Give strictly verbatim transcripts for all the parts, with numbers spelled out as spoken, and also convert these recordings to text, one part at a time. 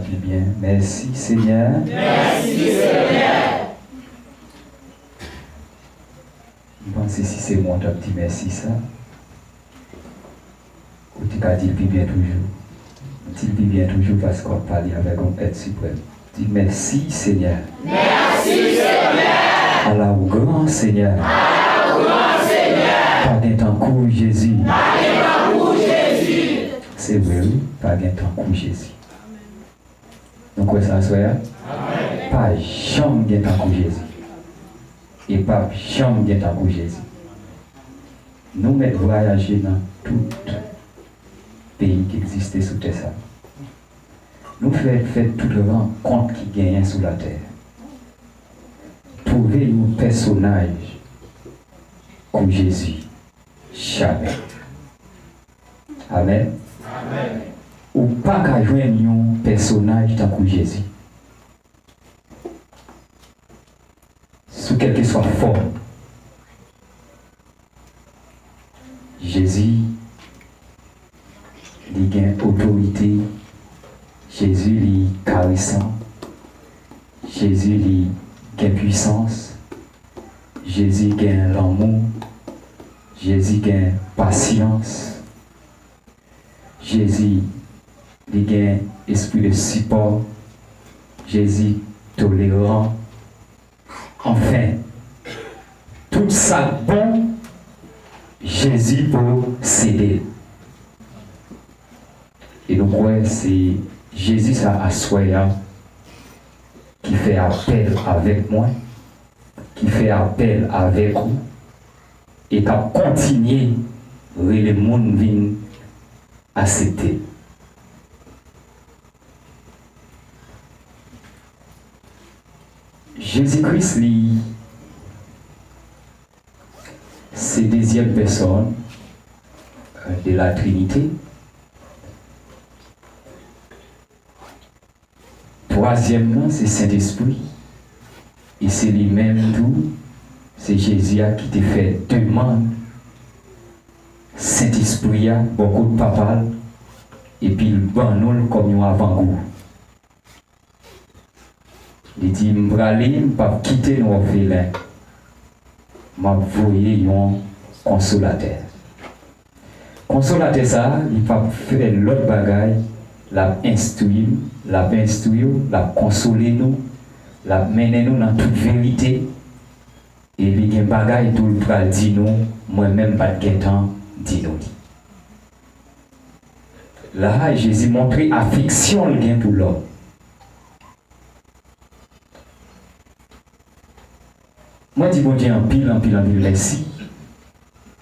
Pi byen. Mèsi, Senyè. Mèsi, Senyè. M panse si se mwen w t ap di mèsi sa, ou te ka di l pi byen toujou. Di l pi byen toujou paske w ap pale avèk yon Èt Siprèm. Di, mèsi, Senyè. Mèsi, Senyè. Ala ou gran, Senyè. Ala ou gran, Senyè. Pa gen tankou Jezi. Pa gen tankou Jezi. Se vre, wi, pa gen tankou Jezi. Nou kwè sa aswè a? Pa janm gen tankou Jezi. E p ap janm gen tankou Jezi. Nou mèt vwayaje nan tout peyi ki egziste sou tè sa. Nou fè, fè tout rankont ki genyen sou latè. Twouve yon pèsonaj kou Jezi. Jamè. Amèn. Ou pa ka jwenn yon pèsonaj tankou Jezi. Sou kèlkeswa fòm. Jezi, li gen otorite. Jezi, li karesan. Jezi, li gen pwisans. Jezi gen lanmou. Jezi gen pasyans. Jezi, li gen espri de sipò. Jezi toleran. Anfen, tout sa k bon, Jezi posede l. E nou kwè se Jezi sa aswè a ki fè apèl avèk mwen, ki fè apèl avèk ou, e k ap kontinye rele moun vin aksepte l. Jezi Kris, li se dezyèm pèsòn, euh, de la Trinité. Twazyèm nan, se Sentespri. E se li menm tou, se Jezi a ki te fè demann Sentespri a bò kot Papa l, epi l ban nou l kòm yon avangou. Li di, "M prale, m p ap kite nou òfelen. M ap voye yon konsolatè." Konsolatè sa a, li p ap fè lòt bagay, l ap enstwi m, l ap enstwi w, l ap konsole nou, l ap mennen nou nan tout verite. E li gen bagay tou l pral di nou, mwen menm m pa t gentan di nou li. La a, Jezi montre afeksyon l gen pou lòm. Mwen di Bondye anpil, anpil, anpil mèsi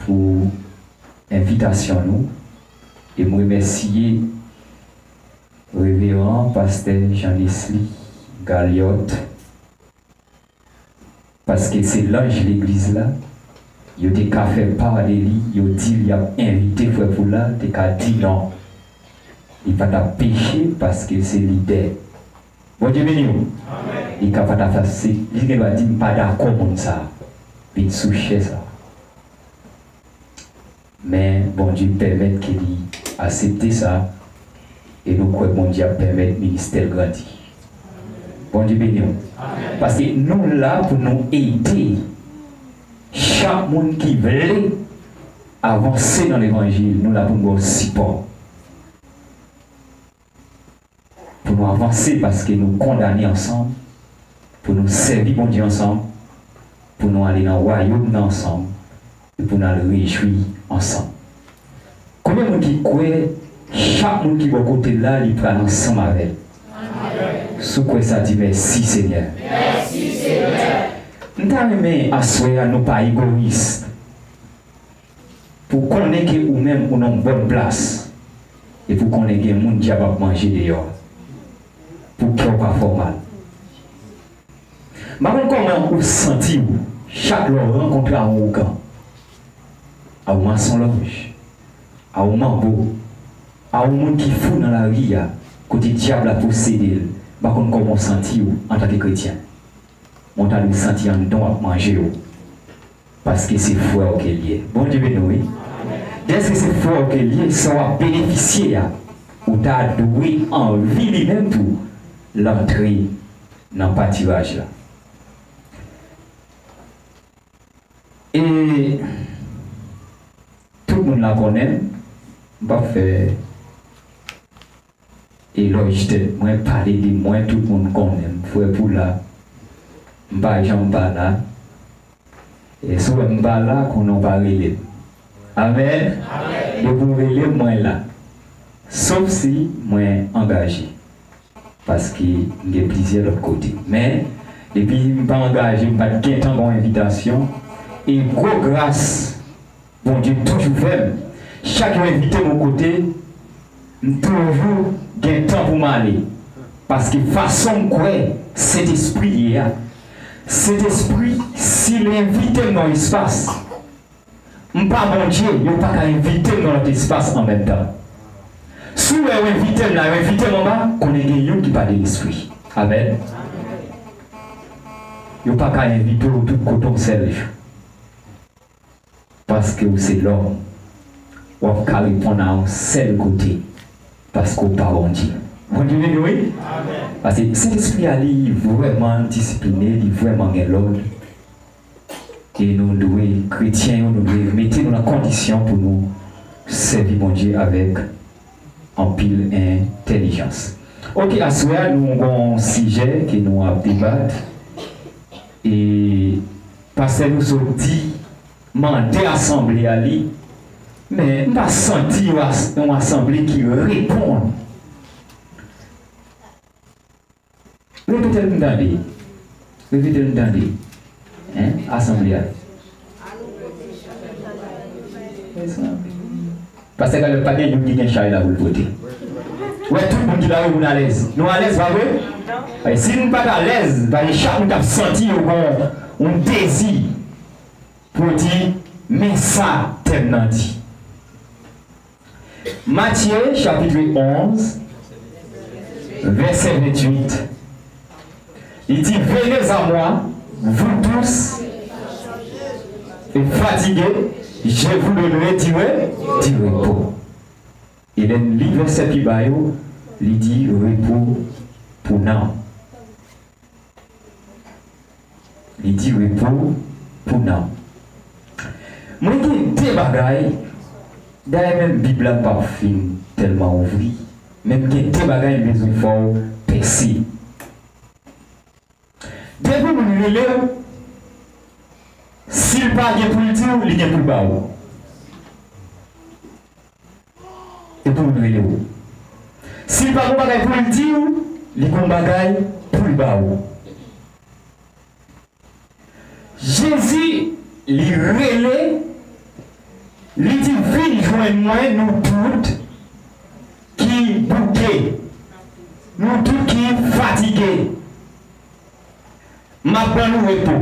pou envitasyon nou. E m remèsye Reveran Pastè Jean Nesly Galiot, paske se lanj legliz la, yo te ka fè pa de li, yo di l y ap envite frè Poulard, te ka di non. Li pa t ap peche paske l se lidè. Bondye beni w. Li ka pa t ap fè, li gen dwa di, "M pa dakò moun sa a vin sou chè sa a." Men Bondye pèmèt ke li aksepte sa, e nou kwè Bondye ap pèmèt ministè l grandi. Bondye beni w. Paske nou la pou nou ede chak moun ki vle avanse nan levanjil, nou la pou nou ba w sipò. Pou nou avanse, paske nou kondane ansanm, pou nou sèvi Bondye ansanm, pou nou ale nan wayòm nan ansanm, e pou n al rejwi ansanm. Konbyen moun ki kwè chak moun ki bò kote l la, li pral ansanm avè l? Si w kwè sa, di, "Mèsi, Senyè." M ta renmen aswè a nou pa egoyis. Pou konnen ke ou menm ou nan yon bòn plas, epi w konnen gen moun dyab ap manje deyò, pou kè w pa fè w mal. M pa konn kòman ou santi w chak lè w rankontre a yon ougan, a yon masonlòj, a yon manbo, a yon moun ki fou nan lari a, kote dyab la posede l. M pa konn kòman w santi w antanke kretyen. Men w ta dwe santi anndan w ap manje w. Paske se frè w ke l ye. Bondye beni w, wi. Dèske se frè w ke l ye, sa w ap benefisye a, ou ta dwe anvi li menm tou l antre nan patiraj la. E tout moun la konnen m, m p ap fè elòj tèt mwen, pale de mwen, tout moun konnen m, frè Poula, m pa janm pa la. E si w wè m pa la, konnen w pa rele m. Amèn. Depi w rele m, mwen la. Sof si mwen angaje. Paske m gen plizyè lòt kote. Men, depi m pa angaje, m pa t gentan gen yon envitasyon. E gwo gras, Bondye toujou fè m. Chak yo envite m yon kote, m toujou gen tan pou m ale. Paske fason m kwè, Sentespri ye a. Sentespri, si l envite m nan yon espas, m pa Bondye, yo pa ka envite m nan lòt espas an menm tan. Si w wè yo envite m la, yo envite m anba, konnen gen youn ki pa de lespri. Amèn. Yo pa ka envite w tout kote yon sèl jou. Paske w se lòm. W ap ka reponn a yon sèl kote. Paske w pa Bondye. Bondye beni w, wi. Amèn. Paske Sentespri a li vrèman disipline, li vrèman gen lòd. E nou dwe, kretyen yo, nou dwe mete nou nan kondisyon pou nou sèvi Bondye avèk anpil entèlijans. Oke, aswè a, nou gon sijè ke nou ap debat. E pastè nou sot di, mande asanble a li, men m pa santi yon as-, yon asanble ki reponn. Repete l pou m tande. Repete l pou m tande. Hein? Asanble a. Pastè Caleb pa gen youn ki gen chay la pou l pote. Wè, tout moun ki la yo, moun alèz. Nou alèz, pa vre? E si nou pa t alèz, paske chak moun t ap santi yo gon yon dezi pou yo di, men sa tèm nan di. Matye, chapit onz, vèsè venntuit. Li di, venez à moi, vous tous et fatigués, je vous donnerai du re-, du repos. E lè n li vèsè pi ba yo, li di, repo pou nanm. Li di, repo pou nanm. Mwen gen de bagay, dayè menm Bib la m p ap fin tèlman ouvri, men m gen de bagay m bezwen fè w pèse. Depi moun rele w, si l pa gen pou l di w, li gen pou l ba w. E pou l rele w. Si l pa gon bagay pou l di w, li gon bagay pou l ba w. Jezi, li rele, li di, vin jwenn mwen, nou tout ki bouke, nou tout ki fatige. M ap ban nou repo.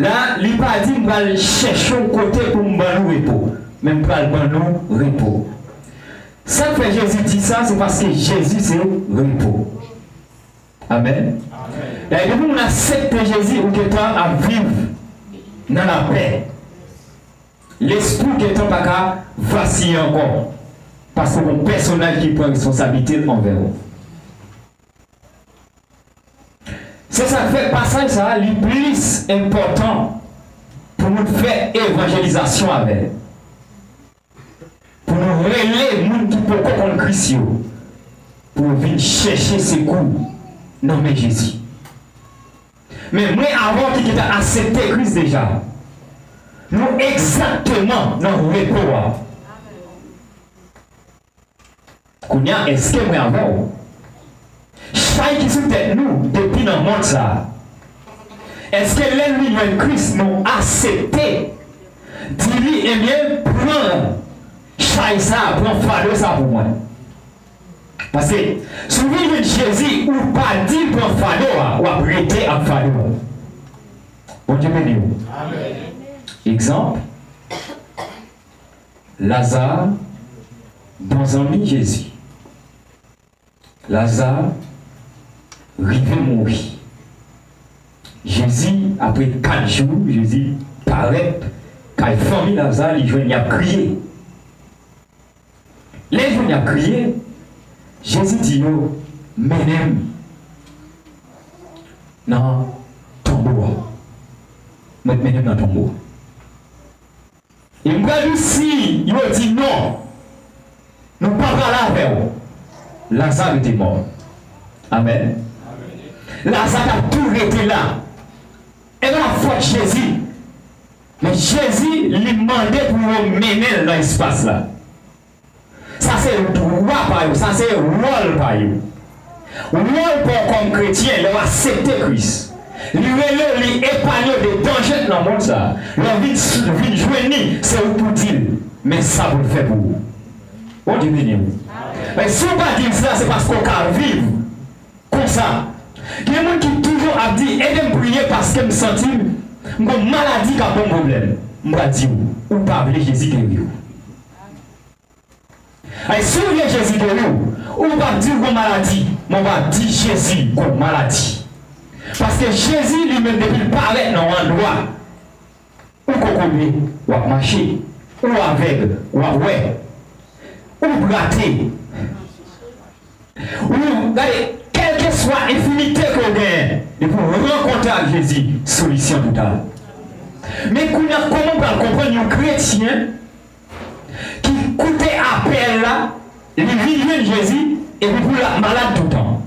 La, li pa di, m pral chèche yon kote pou m ban nou repo, men m pral ban nou repo. Sa k fè Jezi di sa, se paske Jezi se repo. Amèn. Dayè, depi moun aksepte Jezi, ou gentan ap viv nan lapè. Lespri w gentan pa ka vasiye ankò, paske w gon pèsonaj ki pran responsablite l anvè w. Se sa k fè pasaj sa a, li plis enpòtan pou nou fè evanjelizasyon avè l. Pou nou rele moun ki poko konn Kris yo, pou yo vin chèche sekou nan men Jezi. Men mwen avè w ki gentan aksepte Kris deja, nou egzakteman nan repo a. Kounye a, èske mwen avè w? Chay ki sou tèt nou depi nan mond sa a, èske lè n vin jwenn Kris, nou aksepte di li, ebyen, pran chay sa a, pran fado sa a pou mwen? Paske, si w vin jwenn Jezi, ou pa di l pran fado a, w ap rete ak fado a. Bondye beni w. Egzanp, Laza, bon zanmi Jezi. Laza rive mouri. Jezi, apre kat jou, Jezi parèt kay fanmi Laza, li jwenn y ap kriye. Lè yo vin ap kriye, Jezi di yo, "Mennen m nan tonbo a." Mèt mennen m nan tonbo a. E m pral di w, si yo di non, nou pa prale avè w, Laza rete mò. Amèn. Laza t ap tou rete la. E pa fòt Jezi. Men Jezi, li mande pou yo mennen l nan espas la. Sa se dwa pa yo, sa se wòl pa yo. Wòl pa w kòm kretyen, lè w aksepte Kris, li rele w, li epanye w de danje k nan mond sa a. Lè w vin, vin jwenn li, se ou pou di l, men sa pou l fè pou ou. Bondye beni w. Men si w pa di l sa, se paske w ka viv konsa. Gen moun ki toujou ap di, "Ede m priye paske m santi m, m gon maladi k ap ban m pwoblèm." M pral di w, ou pa vle Jezi geri w. Ay, si w vle Jezi geri w, ou p ap di w gon maladi, men w ap di Jezi gon maladi. Paske Jezi li menm depi l parèt nan yon andwa, ou kokobe, w ap mache, ou avèg, w ap wè, ou grate, ou gade, kèlkeswa enfimite ke w genyen, depi w rankontre ak Jezi, solisyon total. Men kounye a, kòman w pral konprann yon kretyen ki koute apèl la, li vin jwenn Jezi, epi pou l ap malad toutan.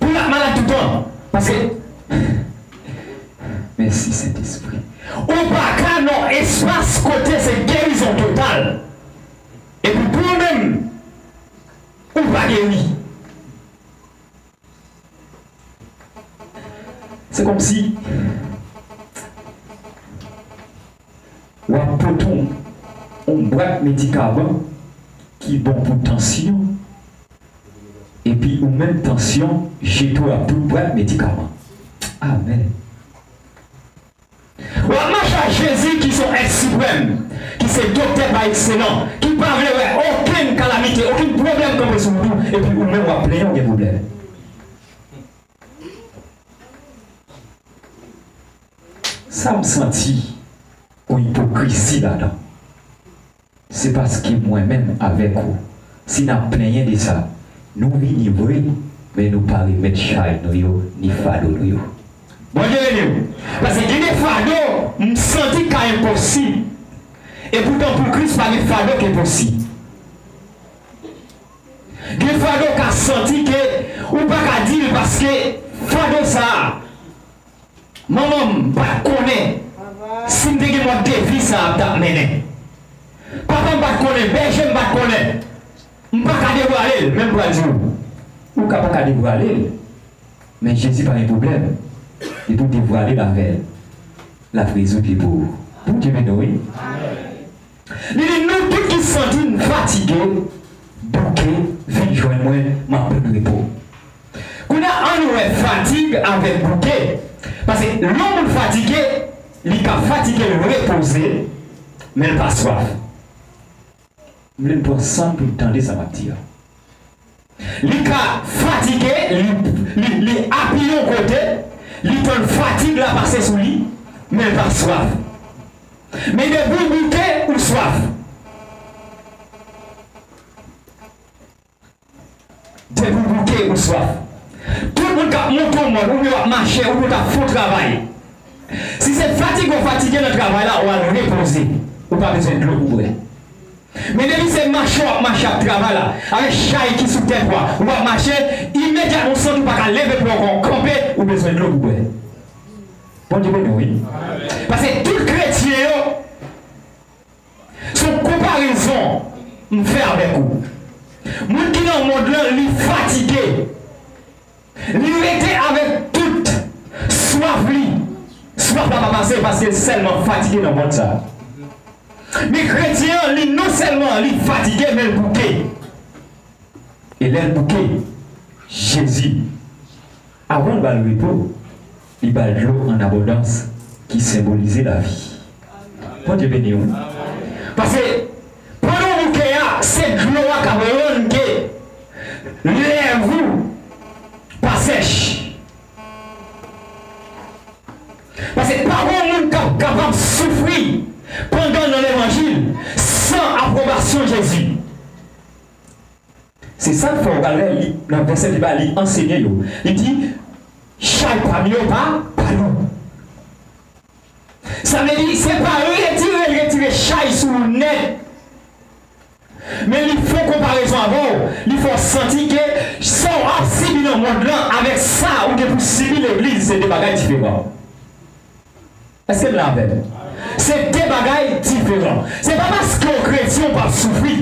Pou l ap malad toutan. Paske, mèsi Sentespri. Ou pa ka nan espas kote se gerizon total. Epi pou ou menm, ou pa geri. Se kòmsi w ap pote yon, yon bwat medikaman ki bon pou tansyon, epi ou menm tansyon jete w ap tout bwat medikaman. Amèn. W ap mache ak Jezi ki se yon èt siprèm, ki se doktè pa ekselans, ki pa vle wè okenn kalamite, okenn pwoblèm kanpe sou wout ou, epi ou menm w ap plenyen w gen pwoblèm. Sa m santi yon ipokrizi ladan. Se paske mwen menm avèk ou, si n ap plenyen de sa, nou vini vre, men nou pa remèt chay nou yo, ni fado nou yo. Bondye beni w. Paske gen de fado, m santi ka enposib. Epoutan pou Kris, pa gen fado ki enposib. Gen fado w ka santi ke ou pa ka di l paske fado sa a, manman m pa t konnen si m te gen mòd de vi sa a m t ap mennen. Papa m pa t konnen, bèje m pa t konnen. M pa ka devwale l, men m pral di w, ou ka pa ka devwale l, men Jezi pa gen pwoblèm. Depi w devwale l avè l, l ap rezoud li pou ou. Bondye beni w, wi. Li di, nou tout ki santi n fatige, bouke, vin jwenn mwen, m ap ban nou repo. Kounye a, ann wè fatig avèk bouke. Paske lè yon moun fatige, li ka fatige l repoze, men l pa swaf. M vle n pran san n pou n tande sa m ap di a. Li ka fatige, li, li, li apiye yon kote, li tann fatig la pase sou li, men l pa swaf. Men depi w bouke, ou swaf. Depi w bouke, ou swaf. Tout moun k ap monte yon mòn, oubyen w ap mache, oubyen w t ap fè yon travay. Si se fatige w fatige nan travay la, w al repoze. Ou pa bezwen dlo pou bwè. Men depi se mache w ap mache ak travay la, avèk chay ki sou tèt ou a, w ap mache, imedyatman w santi w pa ka leve pye w ankò, w kanpe, ou bezwen dlo pou bwè. Bondye beni w, wi. Paske tout kretyen yo, se yon konparezon m fè avèk ou. Moun ki nan mond lan, li fatige. Li rete avèk tout swaf li. Swaf la pa pase paske l sèlman fatige nan mond sa a. Men kretyen an, li non sèlman li fatige, men l bouke. E lè l bouke, Jezi, avan l ba l repo, li ba l dlo an abondans ki senbolize lavi. Bondye beni w. Paske pandan w bouke a, se dlo a k ap rann ke lèv ou pa sèch. Paske pa gen yon moun k ap Jezi. Se sa k fè w pral wè li, nan vèsè li ba, li ansenye yo. Li di, chay pami yo pa, pa lou. Sa vle di, se pa retire l retire chay sou ou nèt. Men li fè yon konparezon avè w, li fè w santi ke sa w ap sibi nan mond lan avèk sa ou gen pou sibi legliz, se de bagay diferan. Èske n la avè m? Se de bagay diferan. Se pa paske w kretyen w p ap soufri.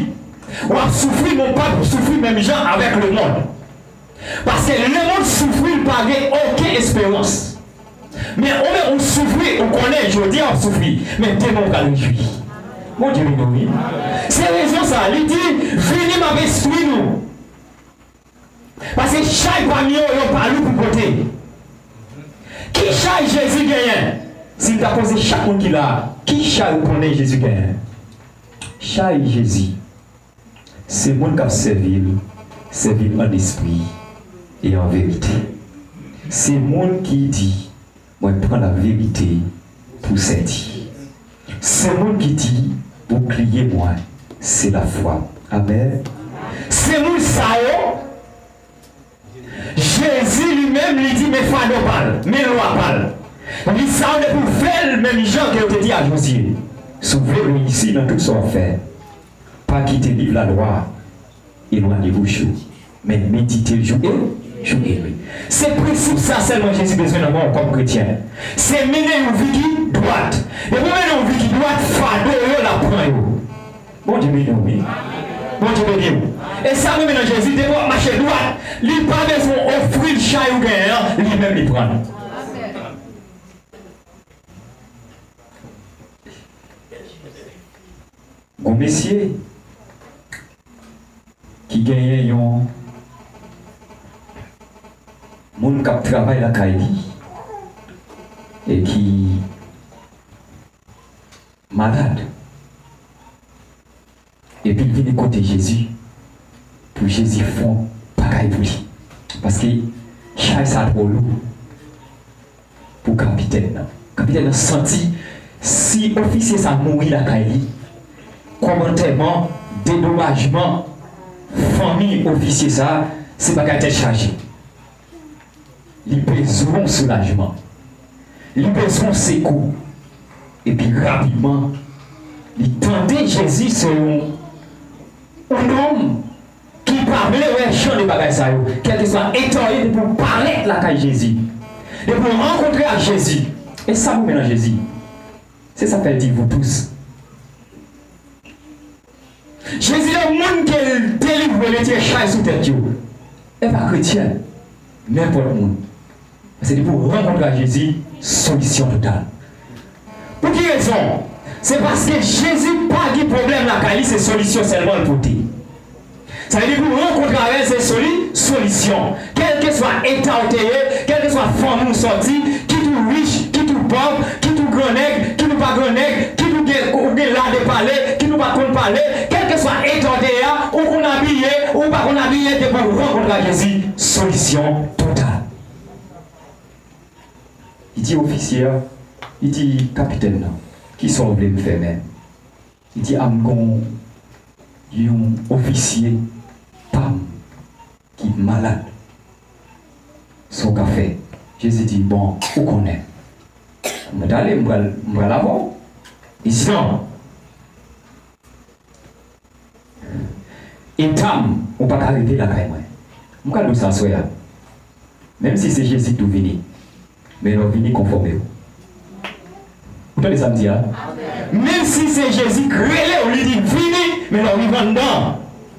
W ap soufri, men w p ap soufri menm jan avèk lemonn. Paske lemonn soufri, l pa gen okenn esperans. Men ou menm ou soufri, ou konnen jodi a w ap soufri, men demen w pral rejwi. Bondye beni w, wi. Se rezon sa, li di, vini, m ap enstwi nou. Paske chay pami yo, yo pa lou pou pote. Ki chay Jezi genyen? Si m ta poze chak moun ki la, ki chay ou konnen Jezi genyen? Chay Jezi, se moun k ap sèvi l, sèvi l an espri e an verite. Se moun ki di, mwen pran laverite pou sèti. Se moun ki di, bouklye mwen, se lafwa m. Amèn. Se moun sa yo, Jezi li menm, li di, men fado pa l, men lwa pa l. Li sa yo depi w fè l menm jan ke yo te di a Jozye, si w vle reyisi nan tout sa w ap fè, pa kite liv lalwa elwanye bouch ou, men medite l jou e, jou e nwit. Se prensip sa sèlman Jezi bezwen nan men w kòm kretyen. Se mennen yon vi ki dwat. Depi w mennen yon vi ki dwat, fado yo, l ap pran yo. Bondye beni w, wi. Bondye beni w. E sa m renmen nan Jezi, depi w ap mache dwat, li pa bezwen ofri l chay ou genyen an, li menm li pran l. Gon mesye ki genyen yon moun k ap travay lakay li e ki malad. Epi l vini kote Jezi pou Jezi fè yon bagay pou li. Paske chay sa twò lou pou kapitèn nan. Kapitèn nan santi si ofisye sa mouri lakay li, kòm antèman, dedomajman, fanmi ofisye sa, se bagay tèt chaje. Li bezwen yon soulajman. Li bezwen yon sekou. Epi rapidman, li tande Jezi se yon, yon nonm ki pa vle wè jan de bagay sa yo. Kèlkeswa eta w ye, depi w parèt lakay Jezi, depi w rankontre ak Jezi, e sa pou mennen Jezi. Se sa k fè l di, vous tous. Jezi, lè moun ke l delivre, l retire chay sou tèt yo. E pa kretyen, nenpòt moun. Paske depi w rankontre ak Jezi, solisyon total. Pou ki rezon? Se paske Jezi pa gen pwoblèm lakay li, se solisyon sèlman l pote. Sa vle di pou w rankontre avè l, se soli, solisyon. Kèlkeswa eta w te ye, kèlkeswa fanmi w sòti, kit ou rich, kit ou pòv, kit ou grannèg, kit ou pa grannèg, kit ou gen, ou gen la de pale, kit ou pa konn pale, kèlkeswa eta w te ye a, ou konn abiye, ou pa konn abiye, depi w rankontre ak Jezi, solisyon total. Li di ofisye a, li di kapitèn nan, kisa w vle m fè menm? Li di, a m gon yon ofisye pa m ki malad. Sa w ka fè? Jezi di, bon, ou konnen. Mwen t ale, m pral, m pral avè w. Li di, non. Eta m, ou pa ka rete lakay mwen. M ka di w sa aswè a. Menm si se Jezi k tou vini, men lè w vini, konfòme w. Ou tande sa m di a? Menm si se Jezi k rele w, li di, vini, men lè w rive anndan,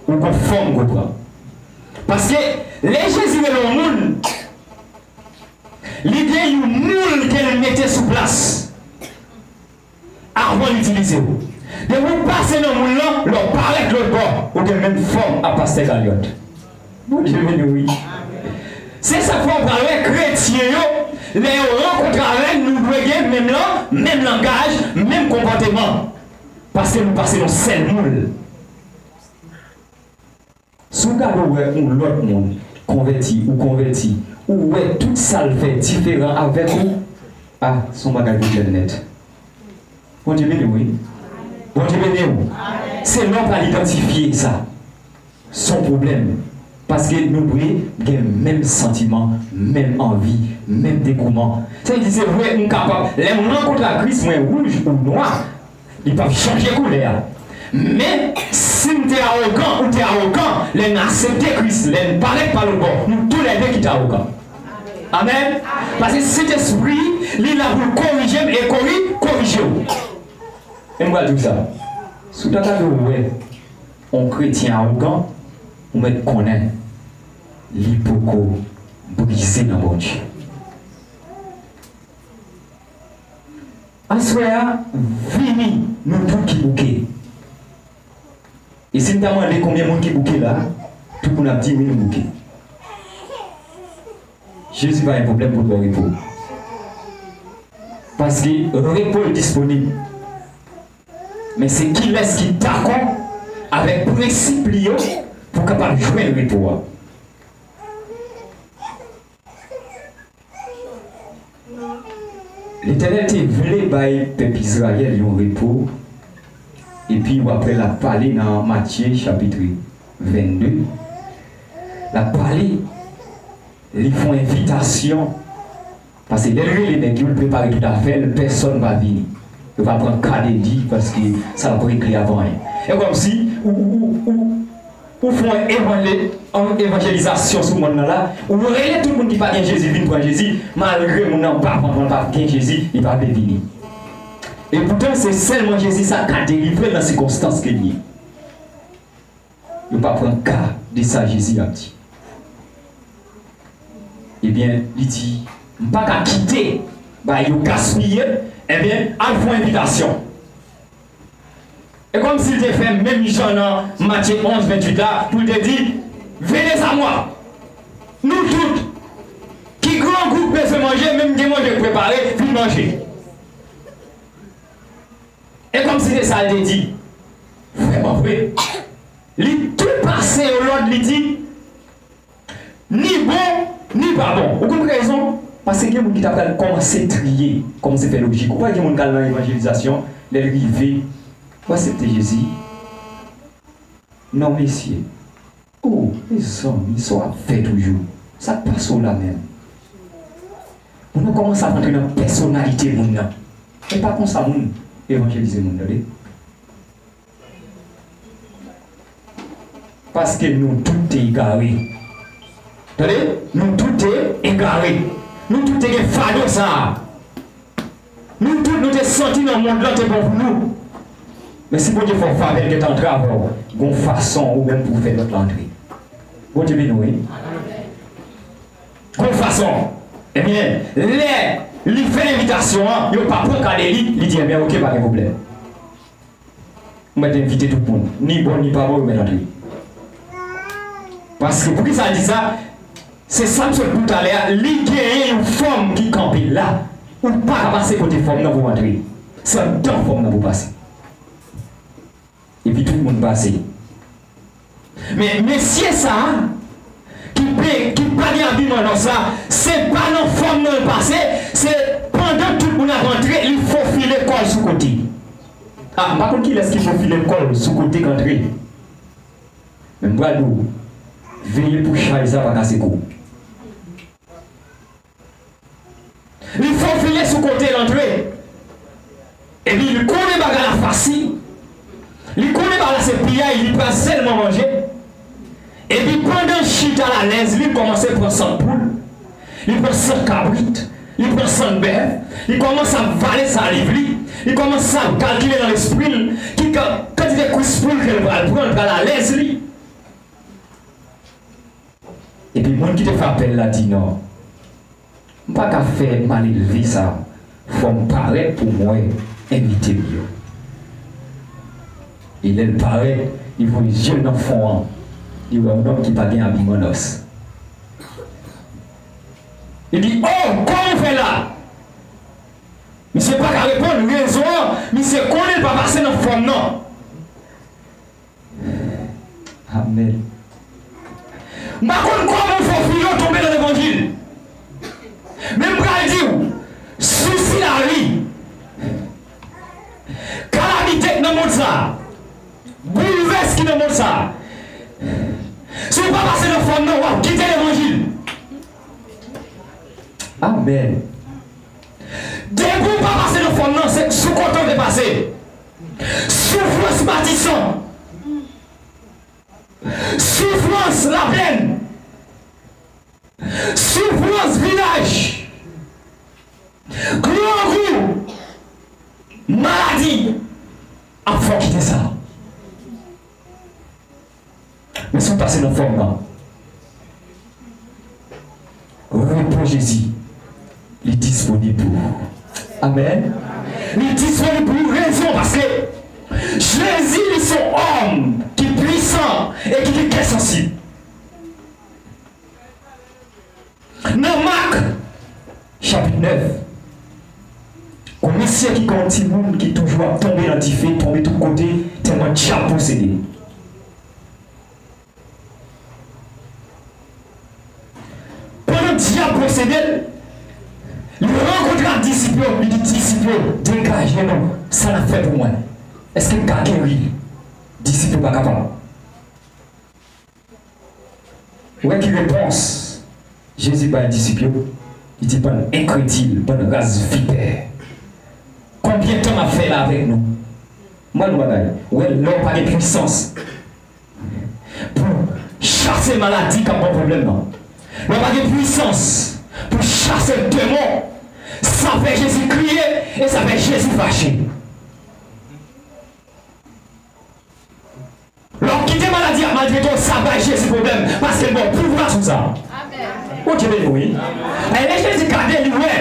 ou gon fòm ou pran. Paske lè Jezi rele yon moun, li gen yon moul ke l mete sou plas. Avan l itilize w. Depi w pase nan moul lan, lè w parèt lòt bò, ou gen menm fòm a pastè Galyòt. Bondye beni w, wi. Se sa k fè w pral wè kretyen yo, lè yo rankontre avè n, nou dwe gen menm lan, menm langaj, menm konpòteman. Paske nou pase nan sèl moul. Si w gade w wè yon lòt moun konvèti, ou konvèti, ou wè tout sa l fè diferan avèk ou, a, se yon bagay pou djèl nèt. Bondye beni w, wi. Bondye beni w. w. Se lè w pral idantifye sa. Se yon pwoblèm. Paske nou dwe gen menm santiman, menm anvi, menm degouman. Sa vle di, se vre, m kapab, lè m rankontre ak Kris, mwen wouj ou nwa, li p ap chanje koulè a. Men, si m te awogan, ou te awogan, lè n aksepte Kris, lè n parèt pa lòt bò, nou toulède kite awogan. Amèn. Paske Sentespri, li la pou l korije m e kori-, korije w. E m pral di w sa. Si w ta gade w wè yon kretyen awogan, ou mèt konnen li poko brize nan Bondye. Aswè a, vini, nou tout ki bouke. E si m ta mande konbyen moun ki bouke la, tout moun ap di wi, nou bouke. Jezi pa gen pwoblèm pou l ba w repo. Paske repo l disponib. Men se kilès ki dakò avèk prensip li yo pou kapab jwenn repo a. Letènèl te vle bay pèp Izrayèl yon repo, epi w ap wè l ap pale nan Matye chapit vennde, l ap pale, li fè yon envitasyon, paske lè l rele nèg yo, l prepare tout afè l, pèsonn pa vini. Yo pa pran ka de li, paske sa l ap regle a pa anyen. E kòmsi, ou, ou, ou, ou, Ou fè yon evanje-, yon evanjelizasyon sou mòn nan la, ou rele tout moun ki pa gen Jezi vin pran Jezi, malgre moun nan pa konprann, pa gen Jezi, li pa vle vini. E poutan, se sèlman Jezi sa ka delivre l nan sikonstans ke l ye. Yo pa pran ka de sa Jezi ap di. Ebyen, li di, "M pa ka kite bagay yo gaspiye, ebyen, al fè yon envitasyon." E kòmsi l te fè menm jan nan Matye onz venntuit la, pou l te di, "Venez à moi, nou tout, ki grangou k bezwen manje, men m gen manje k prepare, vin manje." E kòmsi se sa l te di. Vrèman vre, li tou pase yo lòd, li di, Ni bon, ni pa bon. Ou konn rezon? Paske gen moun ki ta pral kòmanse triye, kòmanse fè lojik. Ou wè gen moun k al nan evanjelizasyon, lè l rive, ou aksepte Jezi? Non, mesye. Oh, mezanmi, sa w ap fè toujou? Sa k pase w la menm? Moun nan kòmanse ap antre nan pèsonalite moun nan. E pa konsa moun evanjelize moun, tande. Paske nou tout te egare. Tande? Nou tout te egare. Nou tout te gen fado sa a. Nou tout nou te santi nan mond lan te bon pou nou. Men si Bondye fè w favè, l gentan antre avè w, gon fason ou menm pou w fè lòt la antre. Bondye beni w, wi. Gon fason. Ebyen, lè li fè envitasyon an, yo pa pran ka de li, li di, ebyen, oke, pa gen pwoblèm. Ou mèt envite tout moun. Ni bon, ni pa bon, ou mèt antre. Paske poukisa l di sa? Se sa m sot di w talè a, li genyen yon fòm ki kanpe la. Ou pa ka pase kote fòm nan pou w antre. Se anndan fòm nan pou w pase. Epi tout moun pase. Men mesye sa a, ki pe, ki pa gen abiman nòs la, se pa nan fòm nan l pase, se pandan tout moun ap antre, li fofile kò l sou kote. A, m pa konn kilès ki fofile kò l sou kote k antre. Men m pral di w, veye pou chay sa pa kase kou w. Li fofile sou kote l antre. Epi li konnen bagay la fasil. Li konnen bagay la se piyay, li pral sèlman manje. Epi pandan l chita l alèz, li kòmanse pran sant poul. Li pran sant kabrit. Li pran sant bèf. Li kòmanse ap vale saliv li. Li kòmanse ap kalkile nan lespri l ki ka-, kantite kwis poul ke l pral pran, l pral alèz li. Epi moun ki te fè apèl la di, non, m pa ka fè malelve sa. Fò m parèt pou m wè envite m yo. E lè l parèt, li voye zye l nan fon an. Li wè yon nonm ki pa gen abiman nòs. Li di, oh, kòman w fè la? Misye pa ka reponn. Rezon an, misye konnen l pa pase nan fòm nan. Amèn. M pa konn kòman w fè w file w tonbe nan levanjil. Men m pral di w, sousi lavi, kalamite k nan mond sa a, Boulvès ki nan mond sa a. Si w pa pase nan fòm nan, w ap kite levanjil. Amèn. Depi w pa pase nan fòm nan, se sou kote w te pase. Soufrans Matisan. Soufrans Laplèn. Soufrans Vilaj. Grangou. Maladi ap fè w kite sa. Men si w pase nan fòm nan, repo Jezi, li disponib pou ou. Amèn. Li disponib pou ou. Rezon, paske Jezi, li se yon òm ki pwisan e ki gen kè sansib. Nan Mak, chapit nèf, gon mesye ki gen yon timoun ki toujou ap tonbe nan dife, tonbe tout kote, tèlman dyab posede l. Pandan dyab posede l, li rankontre ak disip yo, li di, "Disip yo, degaje nou, sa n ap fè pou mwen? Èske m ka geri l?" Disip yo pa kapab. Ou wè ki repons Jezi bay disip yo? Li di, "Bann enkredil, bann ras vipè, konbyen tan m ap fè la avèk nou?" M ba nou bagay. Ou wè, lè w pa gen pwisans pou chase maladi k ap ba w pwoblèm nan, lè w pa gen pwisans pou chase demon, sa fè Jezi kriye e sa fè Jezi fache. Lè w kite maladi a maltrete w, sa bay Jezi pwoblèm, paske l ba w pouvwa sou sa. Amèn. Bondye beni w, wi. E lè Jezi gade, li wè.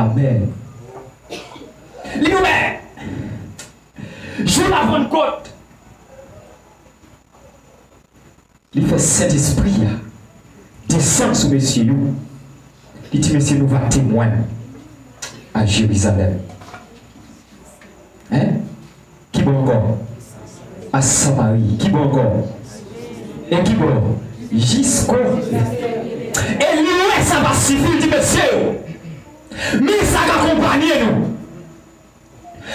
Amèn. Li wè. Jou Lapannkòt. Li fè Sentespri a desann sou mesye yo. Li di, "Mesye, nou va temwen a Jerizalèm." Hein? Ki bò ankò? A Samari. Ki bò ankò? E ki bò? Jisko. E li wè sa pa sifi, li di, "Mesye yo, men sa k akonpanye nou."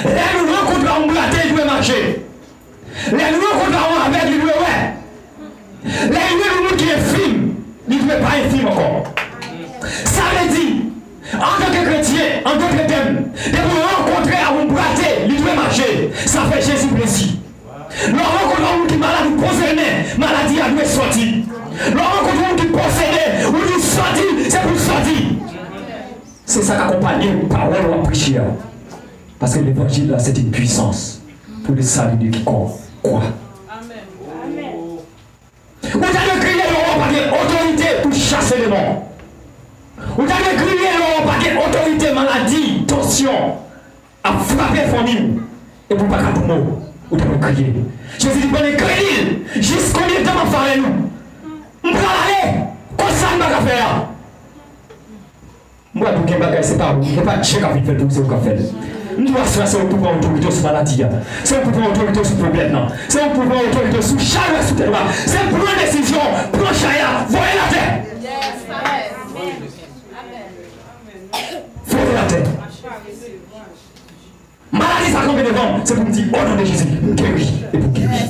Lè nou rankontre a yon brate, li dwe mache. Lè nou rankontre a yon avèg, li dwe wè. Lè nou wè yon moun ki enfim, li dwe pa enfim ankò. Sa vle di, antanke kretyen, an dòt tèm, depi w rankontre a yon brate, li dwe mache. Sa fè Jezi plezi. Lè w rankontre a yon moun ki malad, ou poze l men, maladi a dwe sòti. Lè w rankontre a yon moun ki posede, ou di, "Sòti, se pou l sòti." Se sa k akonpanye pawòl w ap preche a. Paske levanjil la, c'est une puissance pour le salut de quiconque croit. Ou ta dwe kriye lè w pa gen otorite pou chase demon. Ou ta dwe kriye lè w pa gen otorite maladi, tansyon ap frape fanmi w, epi w pa ka di mo, ou ta dwe kriye. Jezi di, "Bann enkredil, jis konbyen tan m ap fè avè nou? M pral ale, konsa m pa ka fè a." M pral di w gen bagay, se pa ou, se pa Dye k ap vin fè l pou ou, se ou k ap fè l. M di w aswè a, se ou k pou pran otorite w sou maladi a. Se ou k pou pran otorite w sou pwoblèm nan. Se ou k pou pran otorite w sou chalè sou tèt ou a. Se pran desizyon, pran chay la, voye l atè. Voye l atè. Maladi sa kanpe devan m, se pou m di, "O non de Jezi, m geri," epi w geri.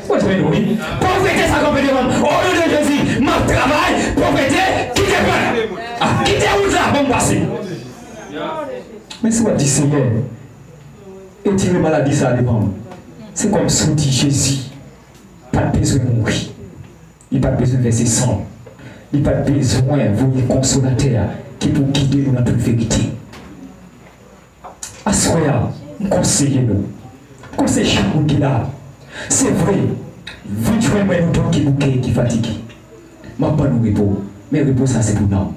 Bondye beni w, wi. Povrete sa kanpe devan m, "O non de Jezi, m ap travay, povrete, kite pwen. A, kite wout la, ban m pase." Men si w ap di, "Senyè, retire maladi sa devan m," se kòmsi w di, Jezi pa t bezwen mouri. Li pa t bezwen vèse san. Li pa t bezwen voye Konsolatè a ki pou gide nou nan tout verite. Aswè a, m konseye nou. M konseye chak moun ki la. Se vre, vin jwenn mwen nou tout ki bouke e ki fatige. M ap ban nou repo. Men repo sa se pou nanm.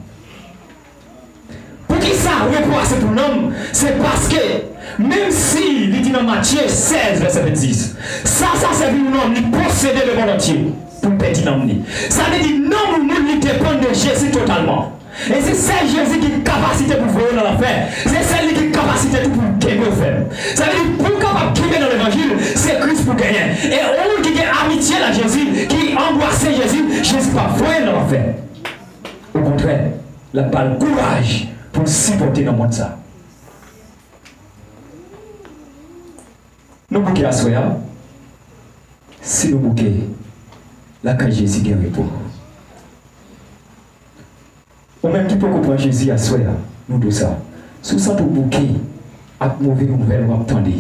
Poukisa repo a se pou nanm? Se paske, menm si li di nan Matye sèz, vèsè vennsis, "Sa, sa sèvi yon nonm, li posede lemond antye pou l pèdi nanm li." Sa vle di, nanm yon moun, li depann de Jezi totalman. E se sèl Jezi ki gen kapasite pou voye w nan lanfè. Se sèl li ki gen kapasite tou pou l kenbe w fèm. Sa vle di, pou w kapab kenbe nan levanjil, se Kris pou genyen. E yon moun ki gen amitye nan Jezi, ki anbrase Jezi, Jezi p ap voye l nan lanfè. Okontrè, l ap ba l kouraj pou l sipòte nan mond sa. Nou bouke aswè a? Si nou bouke, lakay Jezi gen repo. Ou menm ki poko pran Jezi aswè a, nou di w sa. Si w santi w bouke ak move nouvèl w ap tande,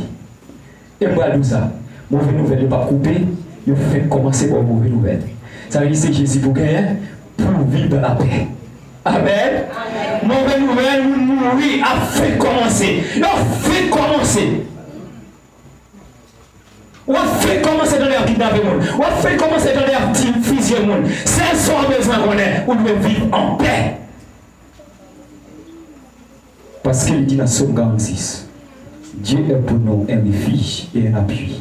e m pral di w sa, move nouvèl yo p ap koupe, yo fenk kòmanse ba w move nouvèl. Sa vle di se Jezi pou genyen, pou w viv dan lapè. Amèn. Move nouvèl, moun mouri, ap fenk kòmanse. Yo fenk kòmanse. W ap fenk kòmanse tande y ap kidnape moun. W ap fenk kòmanse tande y ap ti-, fizye moun. Sèl sa w bezwen konnen, ou dwe viv an pè. Paske li di nan Sòm karannsis, Dieu est pour nous un refuge et un appui,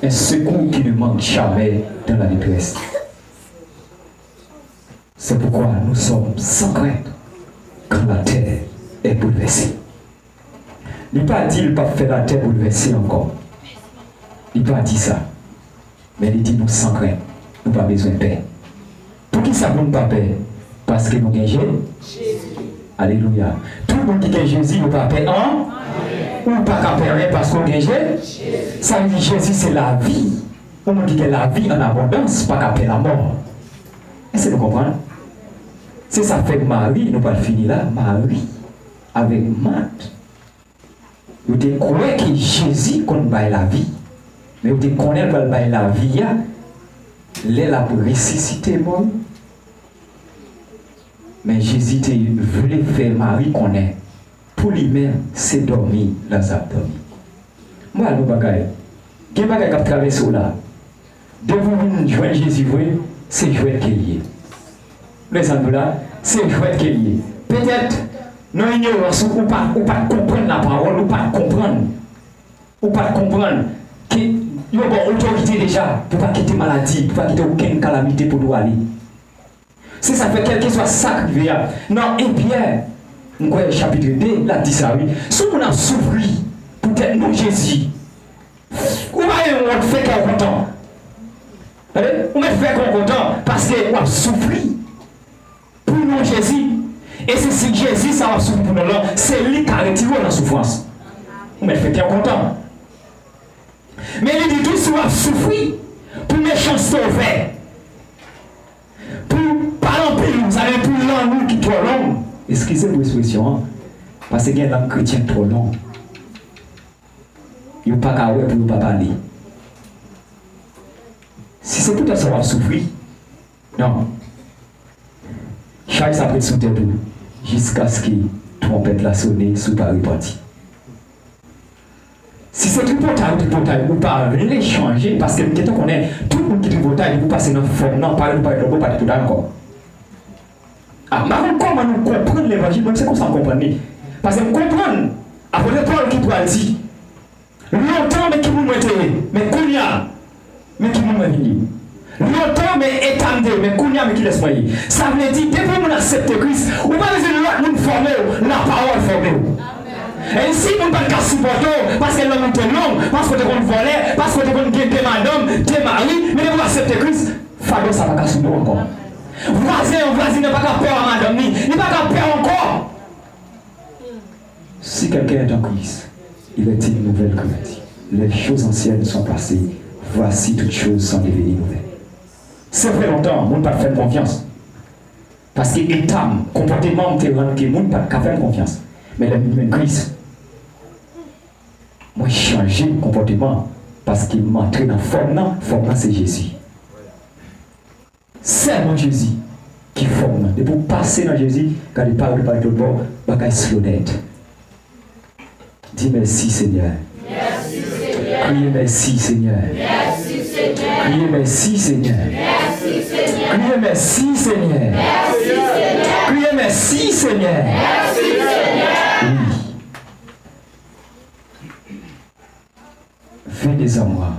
un secours qui ne manque jamais dans la détresse. C'est pourquoi nous sommes sans crainte quand la terre est bouleversée. Li pa di l p ap fè latè boulvèse ankò. Li pa di sa. Men li di nou san krent. Nou pa bezwen pè. Poukisa pou n pa pè? Paske nou gen Je-, Jezi. Alelouya. Tout moun ki gen Jezi, yo pa pè an-, ou pa ka pè anyen paske w gen Je-, Jezi. Sa vle di Jezi se lavi. Yon moun ki gen lavi an abondans pa ka pè lanmò. Èske nou konprann? Se sa k fè Mari, nou pral fini la, Mari avèk Mat, yo te kwè ke Jezi konn bay lavi, men yo te konnen l pral bay lavi a lè l ap resisite mò yo. Men Jezi te vle fè Mari konnen, pou li menm, se dòmi Laza ap dòmi. M pral di w bagay. Gen bagay k ap travèse w la. Depi w vin jwenn Jezi vre, se jwèt ke l ye. Mezanmi la, se jwèt ke l ye. Petèt, nan inyorans ou, ou pa, ou pa t konprann lapawòl, ou pa t konprann. Ou pa t konprann ke yo ba w otorite deja pou w pa kite maladi, pou w pa kite okenn kalamite pote w ale. Se sa k fè, kèlkeswa sa k rive a, nan en Pyè, m kwè chapit de, l ap di sa, wi. Si yon moun ap soufri poutèt non Jezi, ou pa gen wont, fè kè w kontan. Tande? Ou mèt fè kè w kontan, paske w ap soufri pou non Jezi. E se si Jezi sa w ap soufri pou non l lan, se li k ka retire w nan soufrans. Ou mèt fè kè w kontan. Men li di tou, si w ap soufri pou mechanste w fè, pou pale anpil, sa vle pou lanmou ki twò long, eskize m pou ekspresyon an, paske gen lang kretyen k twò long. Yo pa ka wè pou yo pa pale. Si se poutèt sa w ap soufri, non. Chay sa ap ret sou tèt ou jiskaske twonpèt la sone si w pa repanti. Si se tripotay ou tripotay, ou pa vle chanje, paske m gentan konnen tout moun ki tripotay, depi w pase nan fòm nan, parèt ou parèt lòt bò, ou pa tripotay ankò. A, m pa konn kòman nou konprann levanjil, mwen se konsa m konprann li. Paske m konprann, apot Pòl ki pral di, lontan, men ki moun mwen te ye, men kounye a, men ki moun mwen vin ye. Lontan, men eta m te ye, men kounye a, men kilès mwen ye. Sa vle di, depi yon moun aksepte Kris, ou pa bezwen lòt moun fòme w, lapawòl fòme w. E si moun pa t ka sipòte w, paske lanmou te long, paske w te konn vòlè, paske w te konn gen de madanm, de mari, men depi w aksepte Kris, fado sa pa ka sou do w ankò. Vwazen an, vwazin nan pa ka pè w a madanm ni, li pa ka pè w ankò. Si quelqu'un est en Christ, il est une nouvelle créature. Les choses anciennes sont passées, voici toutes choses sont devenues nouvelles. Se vre lontan, moun pa t fè m konfyans. Paske eta m, konpòteman m te rann ke moun pa t ka fè m konfyans. Men lè m vin jwenn Kris, mwen chanje konpòteman paske m antre nan fòm nan, fòm nan se Jezi. Sèlman Jezi ki fòm nan. Depi w pase nan Jezi, gade pa ou pa lòt bò, bagay slow nèt. Di mèsi Senyè. Kriye mèsi Senyè. Kriye mèsi Senyè. Kriye mèsi Senyè. Kriye mèsi Senyè. Wi. Venez à moi,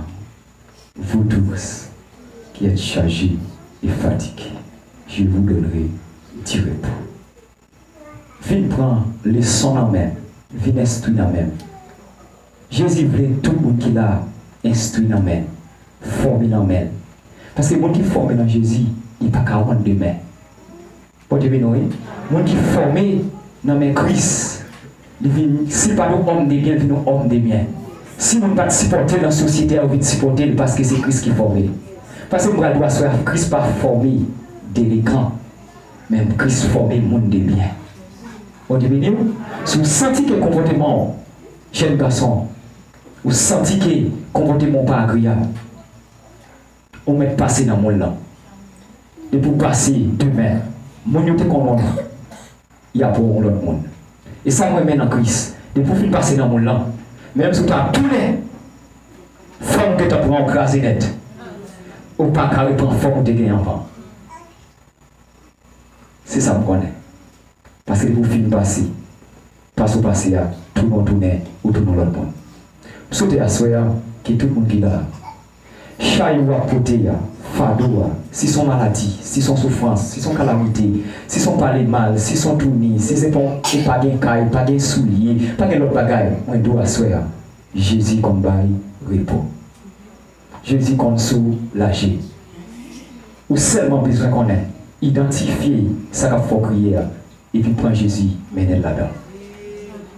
vous tous qui êtes chargés et fatigués, je vous donnerai du repos. Vin pran leson nan men m, vin enstwi nan men m. Jezi vle tout moun ki la enstwi nan men l, fòme nan men l. Paske moun ki fòme nan Jezi, li pa ka wont demen. Bondye beni w, wi. Moun ki fòme nan men Kris, li vin, si l pa t yon òm de byen, l vin yon òm de byen. Si moun pa t sipòte l nan sosyete a, yo vin sipòte l paske se Kris ki fòme l. Paske m pral di w aswè a, Kris pa fòme delekan, men Kris fòme moun de byen. Bondye beni w. Si w santi ke konpòteman w, jèn gason, ou santi ke konpòteman w pa agreyab, ou mèt pase nan moun lan. Depi w pase, demen, moun yo te konn w nan, y ap wè w yon lòt moun. E sa m renmen nan Kris, depi w fin pase nan moun lan, menm si w ta tounen, fòm w gentan pran w kraze nèt. Ou pa ka reprann fòm ou te gen anvan. Se sa m konnen. Paske depi w fin pase, pase w pase a, tounen w tounen, ou tounen yon lòt moun. M swete aswè a, ke tout moun ki la, chay ou ap pote a, fado a, si se yon maladi, si se yon soufrans, si se yon kalamite, si se yon pale mal, si se yon touni, si se pa, ou pa gen kay, pa gen soulye, pa gen lòt bagay, mwen di w aswè a, Jezi konn bay repo. Jezi konn soulaje. Ou sèlman bezwen konnen, idantifye sa k ap fè w kriye a, epi pran Jezi, mennen l ladan.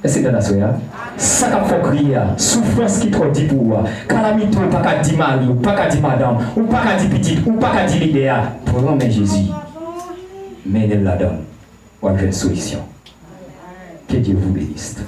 Èske n tande aswè a? Sa k ap fè w kriye a, soufrans ki twò di pou ou a, kalamite ou pa ka di mari, ou pa ka di madanm, ou pa ka di pitit, ou pa ka di lidè a, pran men Jezi, mennen l ladan. W ap jwenn solisyon. Que Dieu vous bénisse.